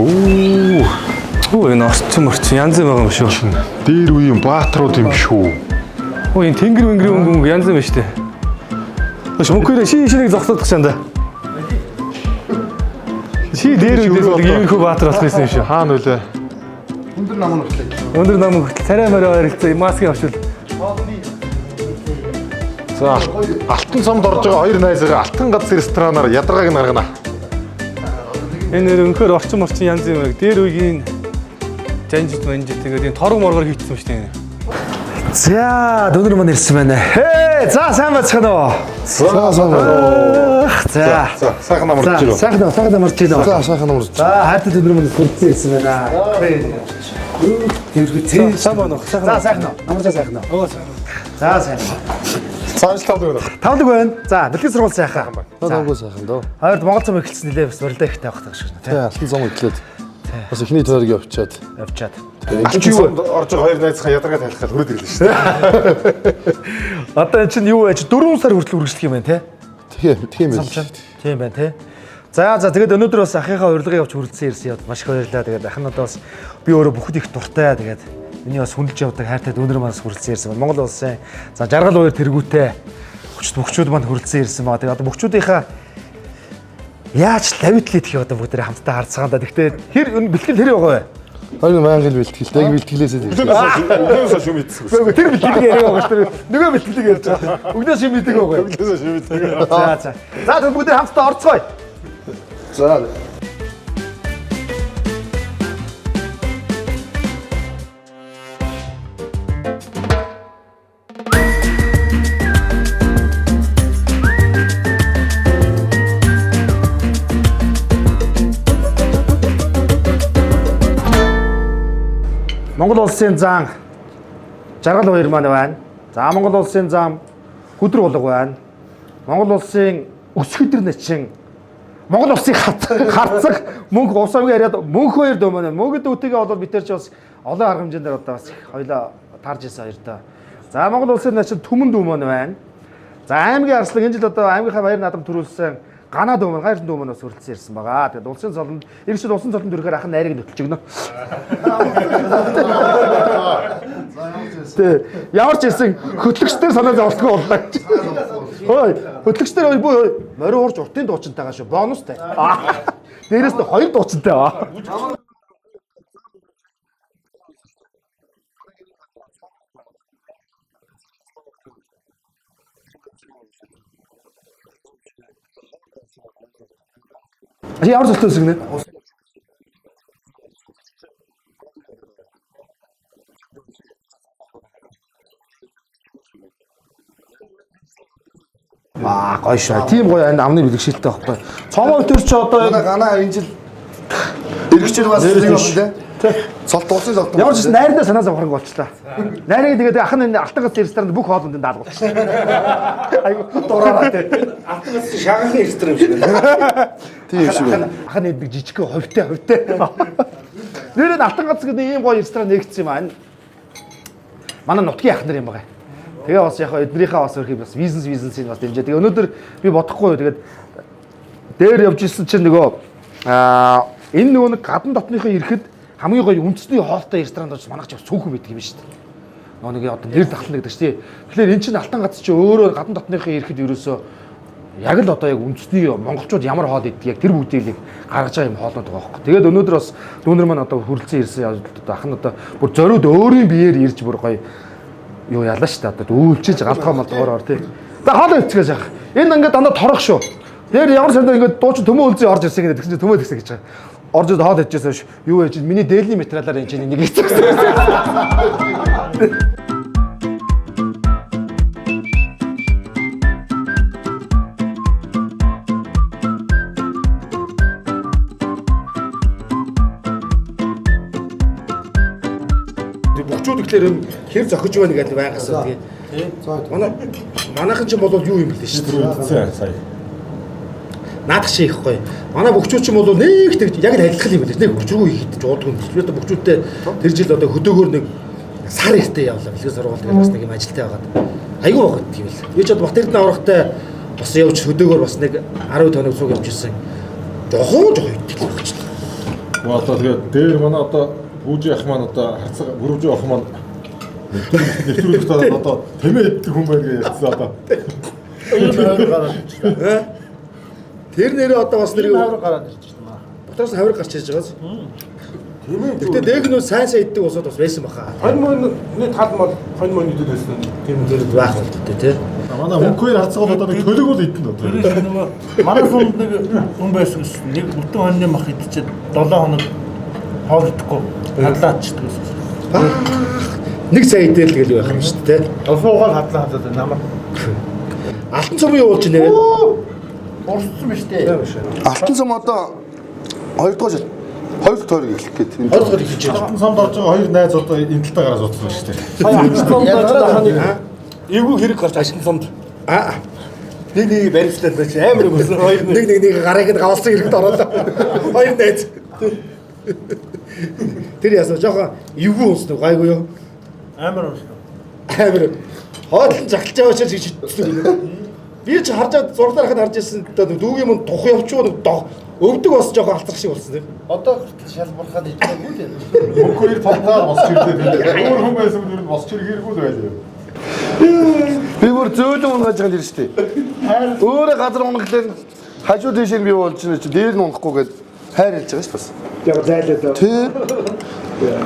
Оо, Оо, энэ орчин морчин янз юм байгаа юм шүү. дээр үеийн баатрууд юм шүү. Оо, энэ тэнгэр мэнгэр өнгө өнгө янз юм байна шүү дээ. Өш мөнхөрөө ши шинийг зогсоодох чанда. Ши дээр үедээс нэг иймэрхүү баатар болох байсан юм шүү. Хаана вүлээ? Өндөр нам нүхлээ. Өндөр нам хүртэл царай морой ойролцоо маскыг авчвал За, Алтан сумд орж байгаа хоёр найзгаа Алтан гац ресторанаар ядаргааг нь гаргана. энэ нэр өнхөр орчин морчин янз юм байна. Дээр үеийн жанжид манжид тэгээд энэ торог моргоор хийчихсэн юм шүү дээ. За, дөнөр маань ирсэн байна. Хээ, за сайн байцгаана уу? За сайн байна. За. За, сайхан амарч За, ирв. сайхан уу, сайхан амарч байна уу? За сайхан амарч. За, хайртай дөнөр маань хүрэлцэн ирсэн байна. Тэрхүү Сайн байна уу? Сайхан. За, сайхан уу. Амарчаа сайхан уу. Оо, сайхан. За, сайхан уу. Цааш тавдаг байна. Тавлаг байна. За, бэлтгэл сургууль сайхан. Тавгүй сайхан дөө. Хоёрд Монгол цом эхэлсэн нэлээ бас барилдаа ихтэй авах гэж байна. Тэ алтан зам эхлээд бас эхний тойрог явчаад. Явчаад. Алтан сумд орж байгаа хоёр найзгаа ядаргаа тайлах гал хүрээд ирлээ шүү дээ. Одоо эн чинь юу вэ? 4 сар хүртэл үргэлжлэх юм байна те? Тийм тийм Цом байл. чинь. Тийм байна те. За за тэгээд өнөөдөр бас ахыхаа урилгыг авч хүрэлцэн ирсэн явд маш их баярлалаа. Тэгээд ах нь одоо бас би өөрөө бүхэд их дуртай. Тэгээд миний бас хүндэлж явдаг хайртай дүүнер маань бас хүрэлцэн ирсэн байна. Монгол улсын за жаргал уур тэргүүтэй хүчт бөхчүүд маань хүрэлцэн ирсэн байгаа. Тэгээд одоо бөхчүүдийнхаа яаж лавитлээ гэх юм одоо бүгдээ хамтдаа харцгаан да. Гэхдээ хэр бэлтгэл хэр байгаа вэ? Хоёр байнгын бэлтгэл. Яг бэлтгэлээсээ тийм. Өглөөс шүм идсэн. Үгүй тэр бэлтгэлийг яриаг байгаа шүү дээ. Нөгөө бэлтгэлийг ярьж байгаа. Өгнөөс юм мэддэг байгаа. Өглөөс шүм идсэн. За за. За тэгвэл бүгдээ хамтдаа орцгоё. За. Монгол улсын зан жаргал хоёр маань байна. За Монгол улсын зам хүдэр булга байна. Монгол улсын өсгөдөр начин Монгол улсын харцаг мөнх улс аймгийн яриад мөнх хоёр дөө маань. Мөнх дүүтэйгээ бол бид нар ч бас олон арга хэмжээнд одоо бас их хоёлоо таарж ирсэн хоёр доо. За Монгол улсын начин түмэн дүү маань байна. За аймгийн арслан энэ жил одоо аймгийнхаа баяр наадам төрүүлсэн Гана дүү маань, гайрсан дүү маань бас өрөлдсөн ирсэн байгаа. Тэгээд улсын цолонд эр шиг улсын цолонд ирэхээр ахын найрыг нөтөлж өгнө. Тэ ямар ч хэлсэн хөтлөгчдөр санаа зовлтгүй боллоо гэж. Хөөе, хөтлөгчдөр ой бүү морин уурж уртын дуучинтайгаа шүү. Бонустай. Дээрээс нь хоёр дуучинтай аа. Чи ямар зөлтөө өсгөнэ? Аа гоё шүү. Тийм гоё энэ амны бэлгшээлтэй байхгүй. Цомоо өтөр чи одоо Манай ганаа энэ жил эргэжил бас нэг юм тий. Цолт улсын цолт. Ямар ч гэсэн найрнаа санаа зовхрог болчлаа. Найрыг тэгээд ах нь энэ алтан гац ресторанд бүх хоолунд нь даалгавчихсан. Айгу дураараа тий. Алтан гац шагахан ресторан юм шиг байна. Тийм юм шиг байна. Ах нь нэг жижигхэн хувьтай хувьтай. Нэр нь алтан гац гэдэг ийм гоё ресторан нэгдсэн юм аа. Энэ Манай нутгийн ах нар юм байгаа. Тэгээ бас яг эднийхээ бас өөрхий бас бизнес бизнесийг бас дэмжээ. Тэгээ өнөөдөр би бодохгүй тэгээд дээр явж исэн чинь нөгөө аа энэ нөгөө нэг гадна дотныхоо ирэхэд хамгийн гоё үндэсний хоолтой ресторанд очиж манайх ч бас цөөхөн байдаг юм шүү дээ. Нөгөө нэг одоо нэр дахлана гэдэг чинь тий. Тэгэхээр эн чинь алтан гац чи өөрөө гадна дотныхоо ирэхэд ерөөсөө яг л одоо яг үндэсний монголчууд ямар хоол иддэг яг тэр бүгдийг л гаргаж байгаа юм хоолнууд байгаа байхгүй. Тэгээд өнөөдөр бас дүүнер маань одоо хүрэлцэн ирсэн одоо ах нь одоо бүр зориуд өөрийн биеэр ирж бүр гоё юу ялаа шүү дээ одоо үйлчилж галдгаа малдгаараар тий. За хоолоо ицгээс яах. Энэ ингээд дандаа торох шүү. Тэр ямар сандаа ингээд дуучин төмөө үлзий орж ирсэн гэдэг тэгсэн чинь төмөө тэгсэн гэж байгаа. Орж ирээд хоол идчихсэн ш. Юу яаж миний дээлний материалаар энэ чинь нэг хийсэн. Бөхчүүд гэхлээр юм хэр зохиж байна гэдэг байнга асуудаг. Манай манайхан ч бол юу юм бэлээ шүү дээ. Сая. Наадах чи ихгүй. Манай бөхчүүд ч юм бол нэг тэгж яг л адилхан юм бэлээ. Нэг хүчрүү хийхдээ жуудгүй юм. Би одоо бөхчүүдтэй тэр жил одоо хөдөөгөр нэг сар эртээ явлаа. Бэлгийн сургууль тэгэл бас нэг юм ажилтай байгаад. Айгүй байгаад тийм л. Би ч одоо Бат Эрдэнэ аврахтай бас явж хөдөөгөр бас нэг 10 тоног цуг явж ирсэн. Жохон жохон итгэл багчлаа. Одоо тэгээд дээр манай одоо Пүүжи ах маань одоо харцаг гүрвжи ах маань нэвтрүүлэгт одоо тэмээ иддэг хүн байна гэж ярьсан одоо. Тэр нэрээ одоо бас нэр Хавар гараад ирж байна. Дотоос хавар гарч ирж байгаас. Гэтэ дээг нөө сайн сайн иддэг усууд бас байсан баха. Хонь мөн тал мал хонь мөн идэд байсан. Тийм тэр байх болтой тий. Манай мөнх хоёр харцаг бол одоо нэг төлөг бол идэн одоо. Тэр нөгөө манай сумд нэг хүн байсан гэсэн. Нэг бүтэн хоньны мах идчихэд 7 хоног хоол идэхгүй хадлаачдаг гэсэн. Нэг сая идэл тэгэл байх юм шүү дээ тий. Уфуугаар хадлаа хадлаа намар. Алтан цом юу болж нэрээ? Урссан биз дээ. Алтан сум одоо 2 дугаар жил 2 дахь тойрог эхлэх гээд. Хоёр дахь эхэлж байна. Алтан сумд орж байгаа хоёр найз одоо энэ талтаа гараад зодсон шүү дээ. Сая эвгүй хэрэг гарч ашин сумд. Аа Нэг нэг баримтлаад байж амар өгсөн хоёр нэг нэг нэг гарыг нь гавалсан хэрэгт ороод хоёр найз. Тэр яасан жоохон эвгүй унсан уу гайгүй юу? Амар урссан. Амар хоолн захилж байгаа учраас гэж шийдсэн. Би ч харж зурглаар хахад харж ирсэн одоо дүүгийн мөн тух явчихгүй өвдөг бас жоохон алтрах шиг болсон тийм. Одоо хүртэл шалбархаад идээгүй л. Мөнх хоёр талдаа босч ирлээ тийм. Өөр хүн байсан бол ер нь босч иргээргүй л байлаа. Би бүр зөөлөн унгааж байгаа юм шүү дээ. Өөрөө газар унахлаар хажуу тийш нь би болж байна чи дээр нь унахгүй гээд хайр хэлж байгаа ш бас. Яг зайлаад. Тий.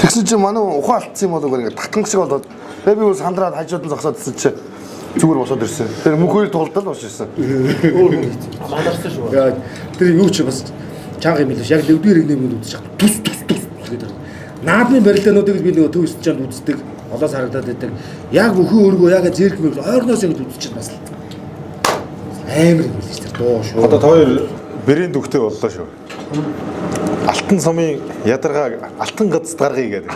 Тэгсэн чинь манай ухаан алдсан юм болов уу ингээд татанг шиг болоод тэгээ би бүр сандраад хажууд нь зогсоод ирсэн чи зүгээр босоод ирсэн. Тэр мөнх хоёр тулдал босч ирсэн. Манарсан шүү. Яа, тэр юу ч бас чанга юм билүү. Яг левдүгээр иргэний өмнө үзчих. Тус тус тус гэдэг. Наадмын барилдаануудыг би нөгөө төв өсөж үздэг. Олоос харагдаад байдаг. Яг өхөн өргөө яг зэрэг мөр ойрноос ингэж үзчих бас л амар юм билүү шүү дээ. Дуу шүү. Одоо та хоёр бэрийн дүгтэй боллоо шүү. Алтан сумын ядаргааг алтан газд гаргая гэдэг.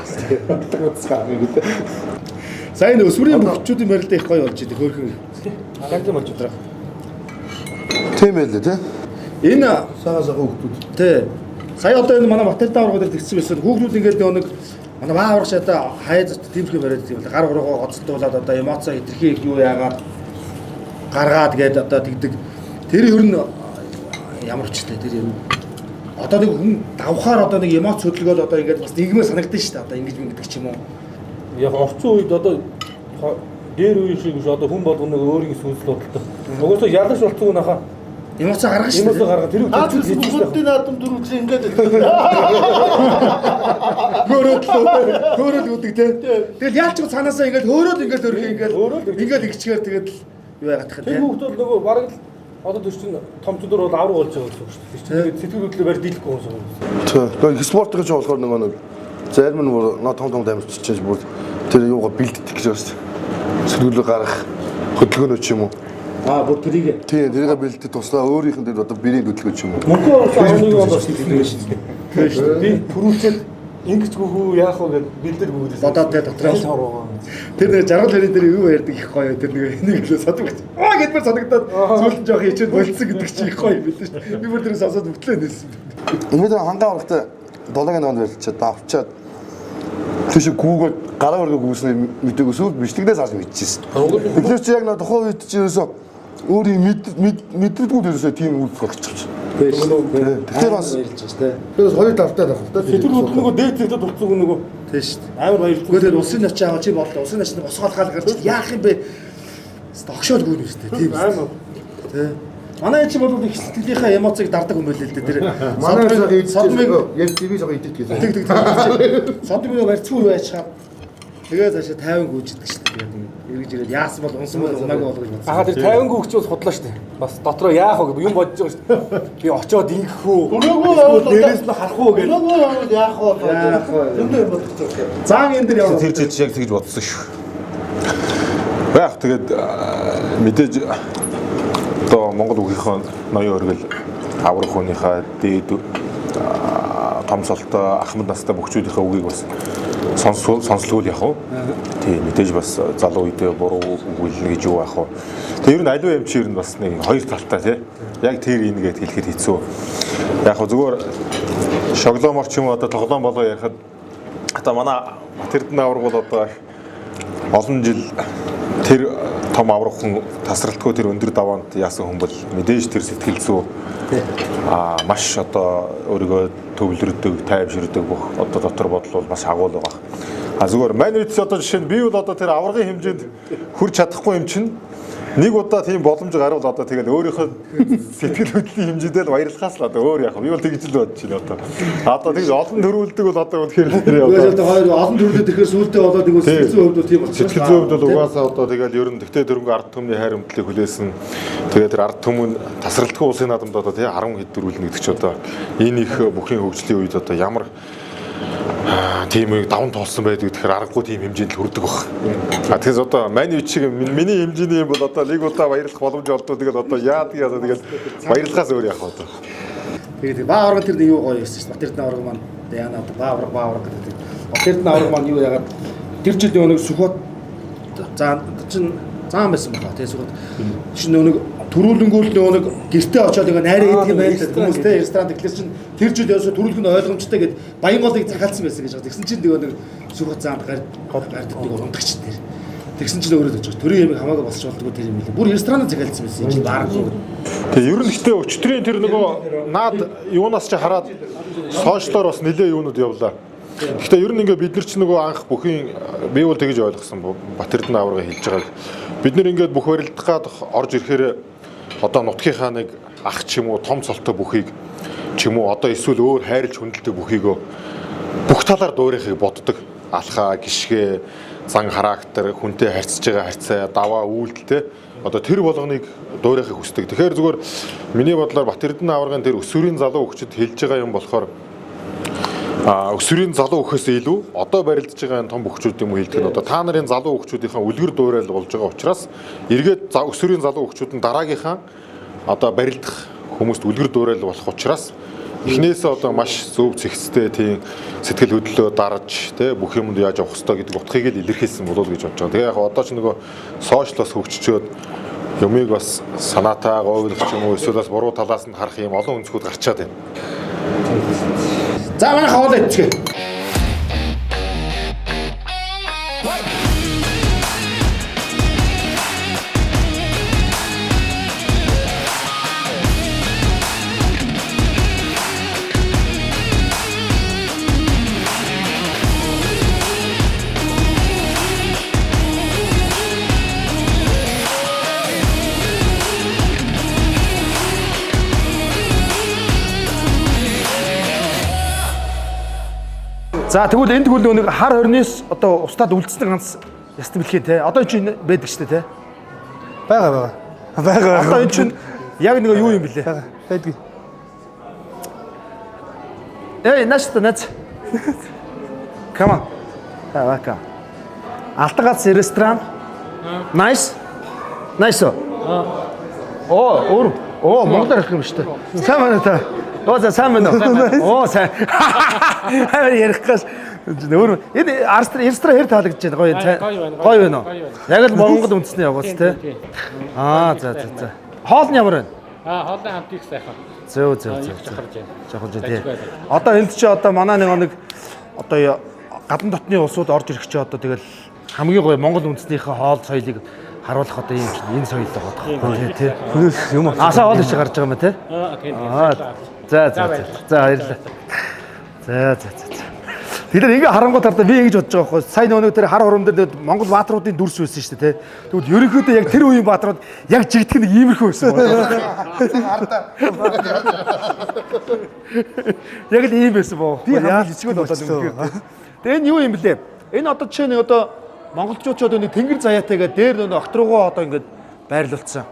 Сайн өсвөрийн бөхчүүдийн барилдаа их гоё болж идэг хөөрхөн. Ганц юм болж өдрөө. Тийм байлээ тий. Энэ Сага сага хүүхдүүд. тий. Сая одоо энэ манай Батэрдаа аварга дээр тэгсэн байсан. Хүүхдүүд ингээд нөгөө нэг манай баа аварга шатаа хаяа зот тиймэрхүү бариад юм л гар хуруугаа гоцолдуулаад одоо эмоцоо хитрхи их юу яагаад гаргаад гээд одоо тэгдэг. Тэр ер нь ямар ч тэ тэр юм. Одоо нэг хүн давхаар одоо нэг эмоц хөдөлгөөл одоо ингээд бас нийгмээр санагдсан шүү дээ. Одоо ингэж мэгдэг ч юм уу. Яг орчин үед одоо дээр үе шиг биш одоо хүн болгоно нэг өөрийн сүнсэл бодолтой. Угсаа ялаж болцсон хүн ахаа Эмоцоо гаргана шүү эмоцоо дээ. гаргаа тэр Аа үе тэр бүгдийн наадам дөрвөлээ ингээд. Хөөрөөд л хөөрөөд үүдэг те. Тэгэл яалч цаанаасаа ингээд хөөрөөд ингээд өрхөө ингээд ингээд игчгээр тэгээд л юу яагаад тах Тэр те. хүүхдүүд нөгөө бараг л одоо тэр чинь томчдор бол авраг болж байгаа гэсэн үг шүү дээ. Тэр чинь тэгээд сэтгэл хөдлөлөө барь дийлэхгүй юм шиг. Тий. Тэгээ спортын ч болохоор нөгөө нэг зарим нь бүр нөө том том дамжчихж бүр тэр юугаа бэлддэг гэж байна шүү дээ. Сэтгүүлээ гаргах хөдөлгөөнөө ч юм уу. Аа бүр тэрийг Тий, тэрийг бэлддэг туслаа өөрийнх нь тэр одоо бэрийн хөдөлгөөн ч юм уу. Мөнхөө орсон 11 онд орсон гэдэг шүү дээ. Тийм шүү дээ. Би түрүүлчээд ингэж гүхүү яах вэ гэд бэлдэл гүгдээс. бодоод те дотроо. Тэр нэг жаргал хэрэг дээр юу ярьдаг их гоё тэр нэг нэг л садаг. Аа гэдмэр санагдаад сүүлд нь жоох хичээд болцсон гэдэг чинь их гоё юм билээ шүү дээ. Би бүр тэр сонсоод нүтлээ нээсэн. Ингээд хангаа орохдоо долоогийн нонд барилчаад авчаад тийш гүүгээд гараа өргөө гүйснээ мэдээгүй сүүлд бичлэгнээс харж мэдчихсэн. Тэгэхээр чи яг нөө тухайн үед чи ерөөсөө өөрийн мэдрдгүүд ерөөсөө тийм үйлдэл болчихсон. Тэгэхээр бас ярьж байгаа те. тэрээс хоёр талтай байх л та. Сэтгэл хөдлөл нөгөө дээд зэгтээ дутсан хүн нөгөө Тийм шүү дээ. амар баярлж. Гэхдээ тэр улсын нач аваа чи боллоо. Улсын нач босгоол гал гарч яах юм бэ? Огшоол гүн юм шүү дээ. Тийм Амар. Тэ. Манай чи бол их сэтгэлийнхаа эмоцийг дардаг юм байл л дээ. Тэр Манай содмыг яг ТV жоо идэх гэсэн. тэг тэг тэг. Содмыг барьцгүй байчхаа. Тэгээ цаашаа 50 гүйждэг шүү дээ. Тэгээд эргэж ирээд яасан бол унсан бол унаагүй бол гэж бодсон. Аа тэр 50 гүгч бас худлаа шүү дээ. Бас дотроо яах вэ юм бодож байгаа шүү дээ. Би очиод ингэх үү? Өрөөгөө Эсвэл дээрээс нь харах уу гэж. Өрөөгөө явал яах вэ? Яах вэ? Зөндөө юм бодож байгаа. Заан энэ дэр яваа. Тэр жил чи яг тэгж бодсон шүү. Яг тэгээд мэдээж одоо Монгол үгийнхээ ноён өргөл аврах хүнийхээ дээд том солтой ахмад настай бөхчүүдийнхээ үгийг бас сонслгүй л яах вэ? Тийм мэдээж бас залуу үедээ буруу үг хэлнэ гэж юу яах вэ? Тэг ер нь аливаа юм чи ер нь бас нэг хоёр талтай тий. Яг тэр энэ гэд хэлэхэд хэцүү. Яг хөө зүгээр шоглоомор ч юм уу одоо тоглоом болоо ярихад одоо манай Батэрдэн авраг бол одоо олон жил тэр том аврах хүн тасралтгүй тэр өндөр даваанд яасан хүн бол мэдээж тэр сэтгэл зүй маш одоо өөрийгөө төвлөрдөг, тайвширдэг бүх одоо дотор бодол бол маш агуул байгаа. А зүгээр мань үдс одоо жишээ нь би бол одоо тэр аваргын хэмжээнд хүрч чадахгүй юм чинь нэг удаа тийм боломж гарвал одоо тэгэл өөрийнхөө сэтгэл хөдлөлийн хэмжээндээ л баярлахаас л одоо өөр яах вэ? Би бол тэгж л бодож байна одоо. Одоо тэгж олон төрүүлдэг бол одоо үнэхээр тэр Угаасаа хоёр олон төрлөд ирэхээр сүултээ болоод нэг сэтгэл зүйн хувьд бол тийм болчихсон. Сэтгэл зүйн хувьд бол угаасаа одоо тэгэл ер нь тэгтээ дөрөнгө ард түмний хайр өмдлийг хүлээсэн. Тэгээд тэр ард түмэн тасралтгүй улсын наадамд одоо тий 10 хэд дөрвөлнө гэдэг чи одоо энэ их бүхний хөгжлийн үед одоо ямар тийм үеийг даван туулсан байдаг гэхээр аргагүй тийм хэмжээнд л хүрдэг баг. А тэгэхээр одоо миний чиг миний хэмжээний юм бол одоо нэг удаа баярлах боломж олдоо тэгэл одоо яадаг яадаг тэгэл баярлахаас өөр яах вэ одоо. Тэгээд баа авраг тэр нэг юу гоё байсан шүү дээ. Бат Эрдэнэ авраг маань Яна одоо баа авраг баа авраг гэдэг. Бат Эрдэнэ авраг маань юу яагаад тэр жил нөгөө нэг Сүхбат заан чин заан байсан баха. Тэгээ Сүхбат чин нөгөө нэг төрүүлэнгүүл нөгөө нэг гэртээ очиод ингээ найраа идэх юм байна л хүмүүс те ресторан тэгэхээр чин тэр жил ерөөсө төрүүлэх нь ойлгомжтой гэд Баянголыг захиалсан байсан гэж байгаа. Тэгсэн чинь нөгөө нэг Сүхбат заанд гар гардаг нэг ундагч тэр. Тэгсэн чинь өөрөө төж төрийн ямиг хамаагүй босч болдгоо тэр юм билээ. Бүр ресторанаа захиалсан байсан юм чинь бааргүй. Тэгээ ер нь гэхдээ өчтөрийн тэр нөгөө наад юунаас чи хараад сошиалор бас нэлээ юунууд явлаа. Гэхдээ ер нь ингээ бид нар ч нөгөө анх бүхийн би бол тэгж ойлгосон Бат Эрдэнэ аварга хэлж байгааг бид нар ингээд бүх барилдах гад орж ирэхээр одоо нутгийнхаа нэг ах ч юм уу том цолтой бүхийг ч юм уу одоо эсвэл өөр хайрлж хүндэлдэг бүхийгөө бүх талаар дуурайхыг боддог. Алхаа, гიშгэ, зан характер, хүнтэй харьцаж байгаа харьцаа, даваа, үйлдэл те одоо тэр болгоныг дуурайхыг хүсдэг. Тэгэхээр зүгээр миний бодлоор Бат Эрдэнэ аваргын тэр өсвөрийн залуу хөгчд хэлж байгаа юм болохоор өсвөрийн залуу хөхөөс илүү одоо барилдаж байгаа энэ том бөхчүүд юм уу хэлдэг нь одоо та нарын залуу хөхчүүдийнхээ үлгэр дуурайл болж байгаа учраас эргээд өсвөрийн залуу хөхчүүд нь дараагийнхаа одоо барилдах хүмүүст үлгэр дуурайл болох учраас эхнээсээ одоо маш зөв зэгцтэй тийм сэтгэл хөдлөлөө дарж тий бүх юмд яаж явах ёстой гэдэг утгыг л илэрхийлсэн болов уу гэж бодож байгаа. Тэгээ яг одоо ч нөгөө сошиал бас хөгжчөөд юмыг бас санаатай говьлох ч юм уу эсвэл бас буруу талаас нь харах юм олон өнцгүүд гарчаад байна. За манай хоол идчихье. За тэгвэл энэ тэгвэл нэг хар хорноос одоо устдад үлдсэн ганц ястан бэлхий те. Одоо энэ чинь байдаг шүү дээ те. Байгаа байгаа. Байгаа. Одоо энэ чинь яг нэг юу юм бэлээ. байгаа. Байдгүй. Эй, нааш та нац. Come on. Аа, welcome. Алтан гац ресторан. Nice. Nice. Оо, өөр. Оо, монголоор ярих юм шүү дээ. Сайн байна та. Оо, за сайн байна уу? Оо, сайн. Амар ярих гас. Өөр энэ арстр ресторан хэр таалагдж байна? Гоё сайн. Гоё байна уу? Яг л Монгол үндэсний явгаас те. Аа, за за за. Хоол нь ямар байна? Аа, хоолны хамт их сайхан. Зөө зөө зөө. Жахарж байна. Жохож тий. Одоо энд чи одоо манай нэг одоо гадна дотны улсууд орж ирэх чи одоо тэгэл хамгийн гоё Монгол үндэснийхээ хоол соёлыг харуулах одоо юм чинь энэ соёл байгаа байхгүй тий. Хүнээс юм Аа сая хоол ич гарч байгаа юм тий. Аа, тийм. Аа за за за. За баярлалаа. За за за. за. Тэгэхээр ингээ харангуут хардаа би ингэж бодож байгаа байхгүй. Сая нөгөө тэр хар хурам дээр нэг Монгол баатруудын дүрс байсан шүү дээ тий. Тэгвэл ерөнхийдөө яг тэр үеийн баатрууд яг жигдэх нэг иймэрхүү байсан байна. Яг л ийм байсан боо. Би Яа хамгийн хичээл болоод болчихсон. үнэхээр. Тэгээ энэ юу юм блэ? Энэ одоо жишээ нь одоо монголчууд ч одоо нэг тэнгэр заяатайгаа дээр нөгөө огт руугаа одоо ингээд байрлуулсан.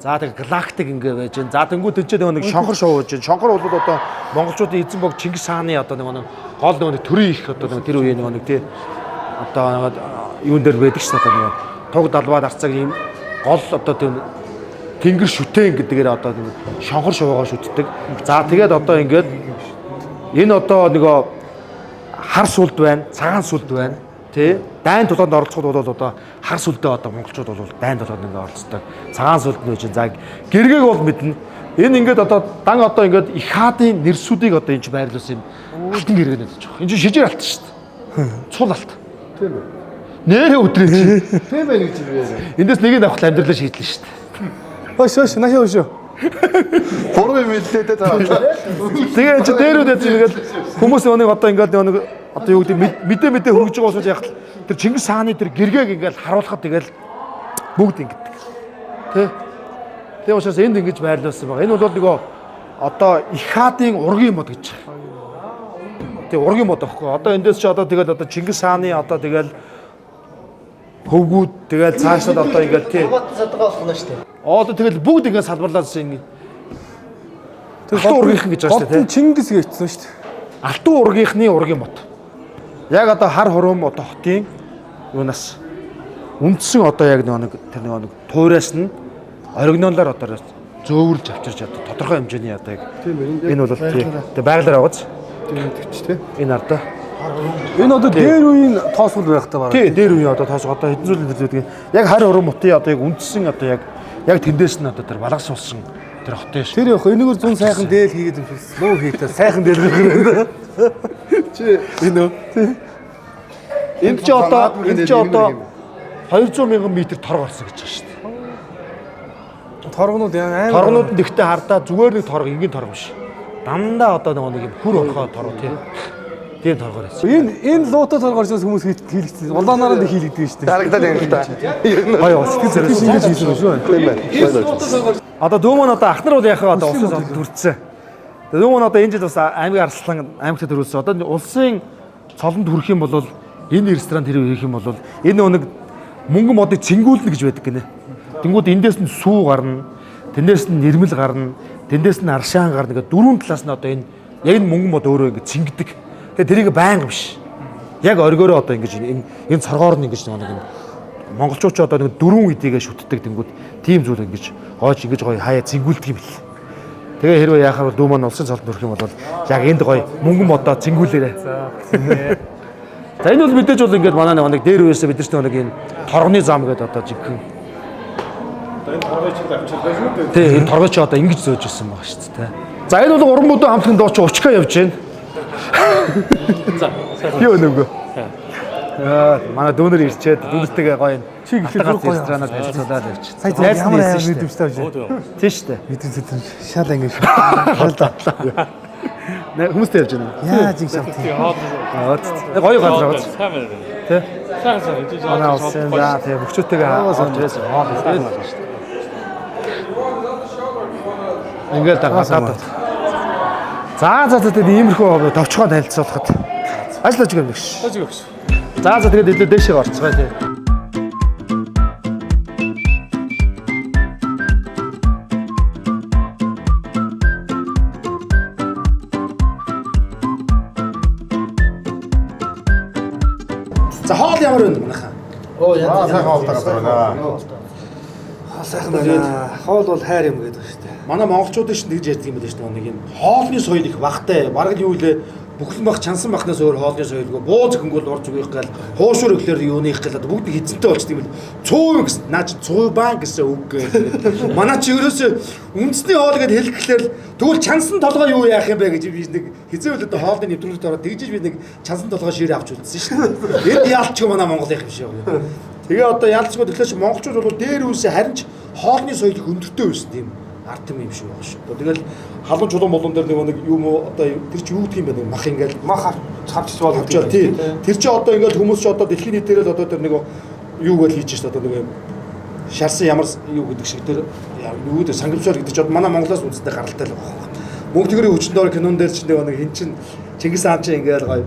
За тэг галактик ингээ байж гэн. За тэнгуү тэнцээ нөгөө нэг шонхор шоу байж гэн. Шонхор бол одоо монголчуудын эзэн бог Чингис хааны одоо нөгөө нэг гол нөгөө нэг төрийн их одоо нөгөө тэр үеийн нөгөө нэг тий одоо нөгөө юун дээр байдаг шүү дээ одоо нөгөө туг далбаа дарцаг ийм гол одоо тийм тэнгэр шүтэн гэдгээр одоо нэг шонхор шоугаа шүтдэг. За тэгээд одоо ингээд энэ одоо нөгөө хар сүлд байна, цагаан сүлд байна, тий? Дайн тулаанд оролцоход бол одоо хар сүлдээ одоо монголчууд бол дайн тулаанд ингээ оролцдог. Цагаан сүлд нь чинь за гэргээг бол мэднэ. Энэ ингээд одоо дан одоо ингээд их хаадын нэрсүүдийг одоо энэ ч байрлуулсан юм алтан гэргэнүүд гэж байна. Энэ чинь шижир алт шүү дээ. Цул алт. Тийм үү. Нэрээ өдрөө чи. Тийм байх гэж би. Эндээс нэг нь авах амьдралаа шийдлээ шүү дээ. Хөөш хөөш наашаа хөөш. Буруу юм хэллээ те та. Тэгээ чи дээр үдээ чи ингээл хүмүүс нэг одоо ингээл нэг одоо юу гэдэг мэдээ мэдээ хөргөж байгаа учраас яг л тэр Чингис хааны тэр гэргээг ингээл харуулхад тэгэл бүгд ингэдэг. Тэ? Тэгээ учраас энд ингэж байрлуулсан байгаа. Энэ бол нөгөө одоо их хаадын ургийн мод гэж байгаа. Тэгээ ургийн мод аахгүй. Одоо эндээс чи одоо тэгэл одоо Чингис хааны одоо тэгэл хөвгүүд тэгэл цаашдаа одоо ингээл тий. Садгаа болох нь шүү дээ. Одоо тэгэл бүгд ингээд салбарлаадсан ингэ. Тэр алтан ургийнхан гэж байгаа шүү дээ. Голтон Чингис гэсэн шүү дээ. Алтан ургийнхны ургийн мод. Яг одоо хар хурим одоо хотын юунаас үндсэн одоо яг нэг тэр нэг туураас нь оригиналаар одоо зөөвөрлж авчирч одоо тодорхой хэмжээний одоо яг энэ бол тий. Тэгээ байгалаар аваац. Тийм тэгч тий. Энэ ардаа. Энэ одоо дээр үеийн тоосгол байх та бараг. Тий, дээр үеийн одоо тоосгол одоо хэдэн зүйл энэ гэдэг. Яг хар хурим хотын одоо яг үндсэн одоо яг яг тэндээс нь одоо тэр балгас сулсан тэр хотын Тэр явах энэгээр зун сайхан дээл хийгээд юм шиг луу хийхдээ сайхан дээл гаргана. Чи Энэ үү? Тий. Энд чи одоо энд чи одоо 200 мянган метр торг орсон гэж байгаа шүү дээ. Торгонууд амар. Торгонууд нь тэгтээ хардаа зүгээр нэг торг энгийн торг биш. Дандаа одоо нэг юм хүр орхоо торг тий. Тийм торгоор байсан. Энэ луута торг орсон хүмүүс хийлэгдсэн. Улаанаараа л хийлэгдэг шүү дээ. дарагдаад юм л та. Гоё сэтгэл зэрэг Шингэж хийсэн юм шүү. Тийм байна. Одоо дүү маань одоо ах нар бол яхаа одоо улсын цолд төрсөн. Тэгээ дүү маань одоо энэ жил бас аймаг арслан аймагт төрүүлсэн. Одоо улсын цолонд хүрэх юм бол энэ ресторан тэр хийх юм бол энэ нэг мөнгө модыг цэнгүүлнэ гэж байдаг гинэ. Тэнгүүд эндээс нь сүү гарна, тэндээс нь нэрмэл гарна, тэндээс нь аршаан гарна гэдэг дөрвөн талаас нь одоо энэ яг энэ мөнгө мод өөрөө ингэ цэнгдэг. Тэгээ тэрийг байнга биш. Яг оргиороо одоо ингэж энэ энэ цоргоор нь ингэж нэг юм монголчууд ч одоо нэг дөрвөн эдийгээ шүтдэг тэнгүүд тийм зүйл ингэж гойж ингэж гоё хаяа цэнгүүлдэг юм бэл. Тэгээ хэрвээ яхаар бол дүү маань улсын цолд өрөх юм бол яг энд гоё мөнгөн модоо цэнгүүлээрэ. За энэ бол мэдээж бол ингээд манай нэг дээр үеэсээ бид нар нэг энэ торгоны зам гэдэг одоо жинхэнэ. Одоо энэ торгыг чи авчирлаа шүү дээ. Тий, энэ торгой чи одоо ингэж зөөж ирсэн байгаа шүү дээ. За энэ бол уран бүдүүн хамтлагын дуу чи учкаа явж байна. За. Юу нөгөө. Аа, манай дүүнер ирчээд дүүнертэйгээ гоё Чи гэхлээр Алтан гоё ресторанаар танилцуулаад явчих. Сая зөв ямар амар мэдрэмжтэй авч. Тийм шүү дээ. Мэдрэмж сэтрэмж шал ингэ шүү. Халдаа. Нэ хүмүүстэй явж байна. Яаж ингэ шавт. Аа, гоё газар байгаа. Тэ? Манай улсын за тий бөхчүүтэйгээ орж ирсэн. Хоол идэл болно шүү дээ. Ингээл дагаад. За за за тэгээд иймэрхүү товчхоо танилцуулахад ажиллаж байгаа юм биш. Таж өгч. За за тэгээд илүү дээшээ орцгоё тий. За хоол ямар вэ манайхаа? Оо янз Сайхан хоолтой газар байна. Сайхан байна. Хоол бол хайр юм гэдэг шүү дээ. Манай монголчуудын шин тэгж ярьдаг юм байна шүү дээ. Нэг юм хоолны соёл их багтай. Бараг л юу лээ бүхлэн бах чансан бахнаас өөр хоолны соёлгүй. Буу зөхөнгөл ур зүгийнх гээл хуушуур ихлээр юуных гээл одоо бүгд хизэнтэй болчдөг юм бэл. Цуу гэсэн наа чи цуйбаан гэсэн үг гээл. Манай чи ерөөсөө үндэсний хоол гэдээ хэлэх гэхлээр л тэгвэл чансан толгой юу яах юм бэ гэж би нэг хизээ үл одоо хоолны нэвтрүүлэгт ороод тэгжиж би нэг чансан толгой ширээ авч үлдсэн шүү дээ. Энд яалчгүй манай монголынх юм шиг. Тэгээ одоо яалчгүй тэгэхээр чи монголчууд бол дээр үсээ харин ч хоолны соёл их өндөртэй байсан тийм ард түмэн юм шиг байгаа шүү. Одоо тэгэл халуун чулуун болон дээр нэг юм уу одоо тэр чи юу гэдэг юм бэ нэг мах ингээл Мах авчиж болдог. авчаа тий. Тэр чи одоо ингээл хүмүүс чи одоо дэлхийн нийтээр л одоо тэр нэг юу гэж хийж шít одоо нэг юм шарсан ямар юу гэдэг шиг тэр юу гэдэг сангамсаар гэдэг чи одоо манай Монголоос үндэстэй гаралтай л байгаа байхгүй. Мөнгө төгрөгийн хүчин доор кинон дээр чи нэг хин чин Чингис хаан чи ингээл гоё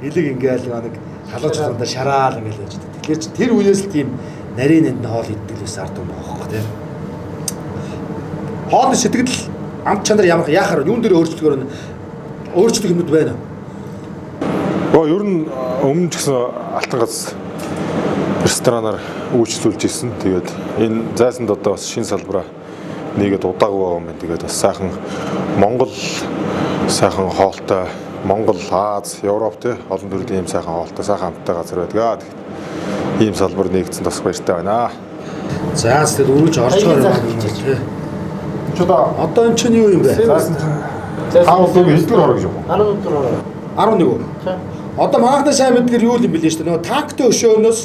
элэг ингээл нэг халуун чулуундаа шараал ингээл яаж байдаг. Тэгэхээр чи тэр үеэс л тийм нарийн нэнд хоол иддэг л байсан ард түмэн байгаа байхгүй тийм. Хоолны сэтгэл амт чанар ямар яхаар юун дээр өөрчлөлгөөр нь өөрчлөх юмуд байна уу? Оо ер нь өмнө ч гэсэн алтан гац ресторанаар үйлчлүүлж исэн. Тэгээд энэ зайсанд одоо бас шинэ салбараа нэгэд удаагүй байгаа юм байна. Тэгээд бас сайхан Монгол сайхан хоолтой Монгол, Аз, Европ тий олон төрлийн ийм сайхан хоолтой, сайхан амттай газар байдаг аа. Тэгээд ийм салбар нэгдсэн бас баяртай байна. За сэтгэл өргөж орж байгаа юм байна тий. Чи одоо Одоо энэ чинь юу юм бэ? зайсан чинь та бол нэг хэлдвэр орно гэж юм уу? 10 өдөр ороо. 11 үү? Тий. Одоо манайхны сайн мэдгээр юу юм бэлээ шүү дээ. Нөгөө танктай өшөөнөөс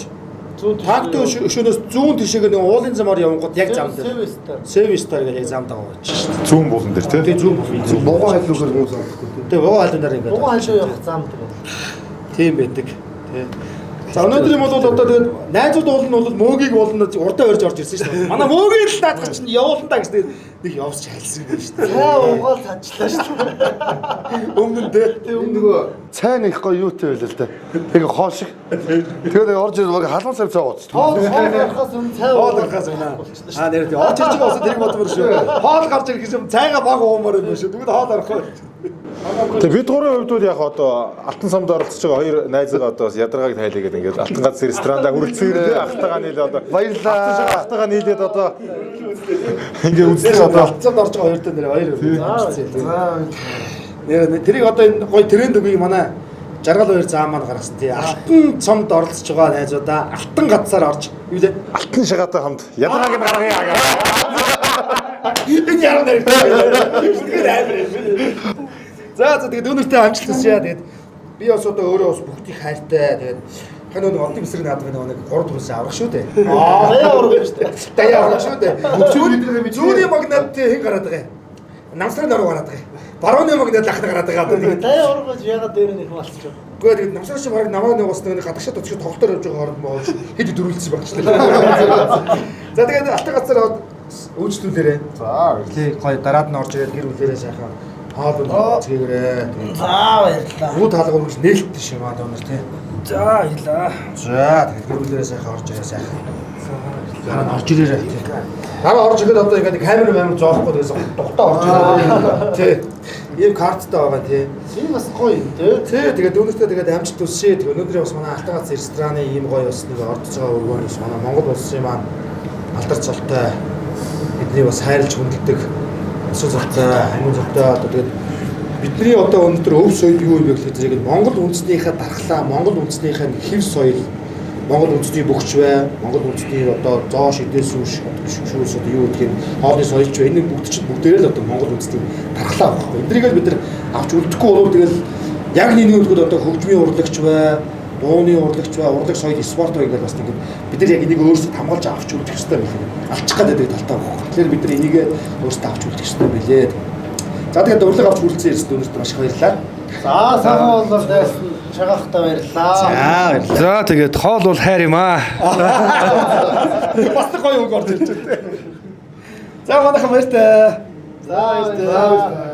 танктай өшөөнөөс зүүн тишээгээ нөгөө уулын замаар явангууд яг зам дээр. Seven Star гэж яг замд байгаа байж шүү дээ. Зүүн булан дээр тий. Тэгээ зүүн булан. Бугуун хайлуугаар хүмүүс авахгүй. Тэгээ вогоо хайлуунаар ингээд. Бугуун хайлуу явах зам дээр. Тийм байдаг. Тий. За өнөөдөр юм бол одоо тэгээд найзууд уулын бол мөөгийг уулын урдаа өрж орж ирсэн шүү дээ. Манай мөөгийг л наадах чинь явуулна та гэсэн нэг явсч хайлсан юм шүү дээ. Цай уугаал цанчлаа шүү дээ. Өмнө нь тий. Энэ нөгөө цай нэг гоё юутай байлаа л да. Тэгээ хоол шиг. Тэгээд орж ирэл баг халуун цай цай ууц. Хоол гарахаас өмнө цай Хоол гарахаас өмнө. Аа нэр тий. Орж ирж байгаа бас тэрийг бодмоор шүү. Хоол гарч ирэх юм цайгаа баг уумаар юм шүү. Тэгвэл хоол орохгүй. Тэгээ бид гурвын хувьд бол яг одоо Алтан самд оролцож байгаа хоёр найзгаа одоо бас ядаргааг тайлаа гэдэг ингээд Алтан гац ресторанда хүрэлцэн ирлээ. Ахтайгаа нийлээ одоо. Баярлалаа. Алтан шаг ахтайгаа нийлээд одоо ингээд үзлээ одоо. Алтан самд орж байгаа хоёртой нэр хоёр юм. Нэр тэрийг одоо энэ гоё тренд үгийг манай жаргал хоёр заа маань гаргасан тий. Алтан цомд оролцож байгаа найзуудаа алтан гацаар орж юу лээ? Алтан шагаатай хамт ядаргааг нь гаргая. Энэ яруу нэр. Тэгэхээр амар юм. За за тэгээд өнөртэй амжилт хүсье. Тэгээд би бас одоо өөрөө бас бүгдийг хайртай. Тэгээд тань нэг одын эсрэг наадах нэг 3 төрөөс аврах шүү дээ. Аа, даяа аврах юм шүү дээ. Даяа аврах шүү дээ. Зүүнний магнат хэн гараад байгаа юм? Намсрын норуу гараад байгаа юм. Барууны магнат лахна гараад байгаа одоо нэг. Даяа аврах гэж ягаад дээр нэг юм алцчих вэ? Гэхдээ тэгээд намсрын шиг бараг намаа нэг бас нэг гадагшаа төчөд тоглолтоор явж байгаа хооронд моо хэд дөрүүлсэн баг шүү дээ. За тэгээд алтан газар үйлчлүүлээрэ. За. Тий гоё дараад нь орж ирээд гэр бүлээрээ сайхан хоол унд цээгээрээ. За баярлалаа. Рүү таалга өргөж нээлттэй шим аа донор тий. За баярлалаа. За тэгээд гэр бүлээрээ сайхан орж ирээ сайхан. Дараа нь орж ирээрээ тий. Дараа орж ирэхэд одоо ингээд камер мамер зоохгүй тэгээс дугтаа орж ирээ. Тий. Ийм карттай байгаа тий. Энэ бас гоё юм тий. Тий тэгээд өнөөдөртөө тэгээд амжилт хүсье. Тэгээд өнөөдрийн бас манай Алтан гац рестораны ийм гоё бас нэг ордож байгаа өргөөн бас манай Монгол улсын маань алдар цолтой бидний бас хайрлж хүндэлдэг өсөө золтой, хамгийн золтой одоо тэгээд бидний одоо өнөөдөр өв соёл юу юм бэ гэхээр зэрэг Монгол үндэснийхээ дархлаа, Монгол үндэснийхээ хэв соёл, Монгол үндэсний бөхч бай, Монгол үндэсний одоо зоо шидээс шүүш шүүс одоо юу гэдгийг хоолны соёлч бай. Энэ бүгд чинь бүгдээрээ л одоо Монгол үндэсний дархлаа байхгүй. Эдрийг л бид нар авч үлдэхгүй болов тэгэл яг нэг үлдгүүд одоо хөгжмийн урлагч бай, дууны урлагч бай, урлаг соёл, спорт бай гэдэг бас нэг бид нар яг энийг өөрсдөө хамгаалж авч үлдэх ёстой байлээ. Алчих гэдэг талтай байхгүй. Тэгэхээр бид нар энийг өөрсдөө авч үлдэх ёстой байлээ. За тэгээд урлаг авч хүрэлцэн ирсэн өнөөдөр маш их баярлалаа. За сайхан боллоо дайсан шагаахтай баярлалаа. За баярлалаа. За тэгээд хоол бол хайр юм аа. Бас нэг гоё үг орж ирж байна. За манайхан баяртай. За баярлалаа.